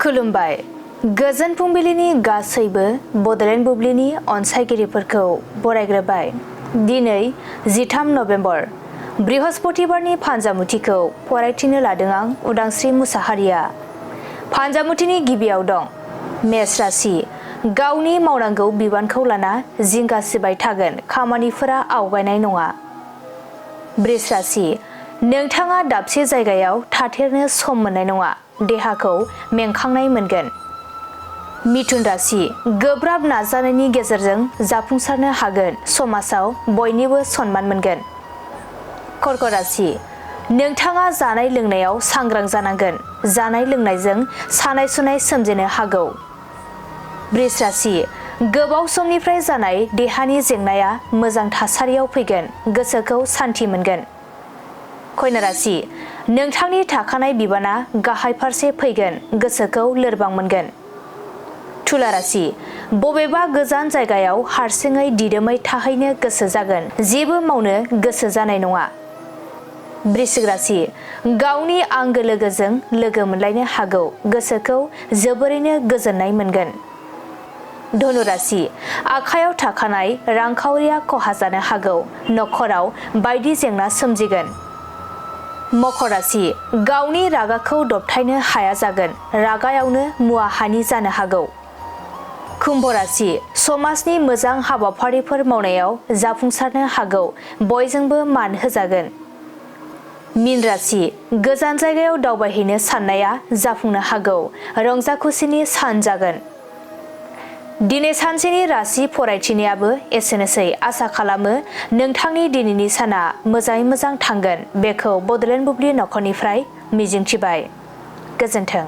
खुलुमबाय। गोजोन फुंबिलिनि गासैबो बड'लेण्ड बुब्लिनि अनसायगिरिफोरखौ बरायग्रोबाय। दिनै 13 नभेम्बर बृहस्पतिबारनि फान्जामुथिखौ फरायथिनो लादों आं उदांस्रि मुसाहारिया। फान्जामुथिनि गिबियाव दं मेष राशि। गावनि मावनांगौ बिबानखौ लाना जिंगासिबाय थागोन, खामानिफोरा आवगायनाय नङा। बृष राशि। नोंथाङा दाबसे जायगायाव थाथेरनो सम मोननाय नङा, देहाखौ मेंखांनाय मोनगोन। मिथुन राशि। गोब्राब नाजानायनि गेजेरजों जाफुंसारनो हागोन, समाजाव बयनिबो सनमान मोनगोन। कर्क राशि। नोंथाङा जानाय लोंनायाव सांग्रां जानांगोन, जानाय लोंनायजों सानाय सुनाय सोमजिनो हागौ। बृष राशि। गोबाव समनिफ्राय जानाय देहानि जेंनाया मोजां थासारियाव फैगोन, गोसोखौ सान्थि मोनगोन। कन्या राशि। नोंथांनि थाखानाय बिबाना गाहाय फारसे फैगोन, गोसोखौ लोरबां मोनगोन। तुला राशि। बबेबा गोजान जायगायाव हारसिङै दिदोमै थाहैनो गोसो जागोन, जेबो मावनो गोसो जानाय नङा। वृश्चिक राशि। गावनि आंगो लोगोजों लोगो मोनलायनो हागौ, गोसोखौ जोबोरैनो गोजोननाय मोनगोन। धनु राशि। आखायाव थाखानाय रांखावरिया खहा जानो हागौ, नखराव बायदि जेंना सोमजिगोन। मकर राशि। गावनि रागाखौ दबथायनो हाया जागोन, रागायावनो मुवा हानि जानो हागौ। कुम्भ राशि। समाजनि मोजां हाबाफारिफोर मावनायाव जाफुंसारनो हागौ, बयजोंबो मान होजागोन। मीन राशि। गोजान जायगायाव दावबायहैनो साननाया जाफुंनो हागौ, रंजा खुसिनि सान जागोन। दिनै सानसेनि राशि फरायथिनायाबो एसेनोसै। आसा खालामो नोंथांनि दिनैनि साना मोजाङै मोजां थांगोन, बेखौ बड'लेण्ड बुब्लि नखरनिफ्राय मिजिंथिबाय। गोजोन्थों।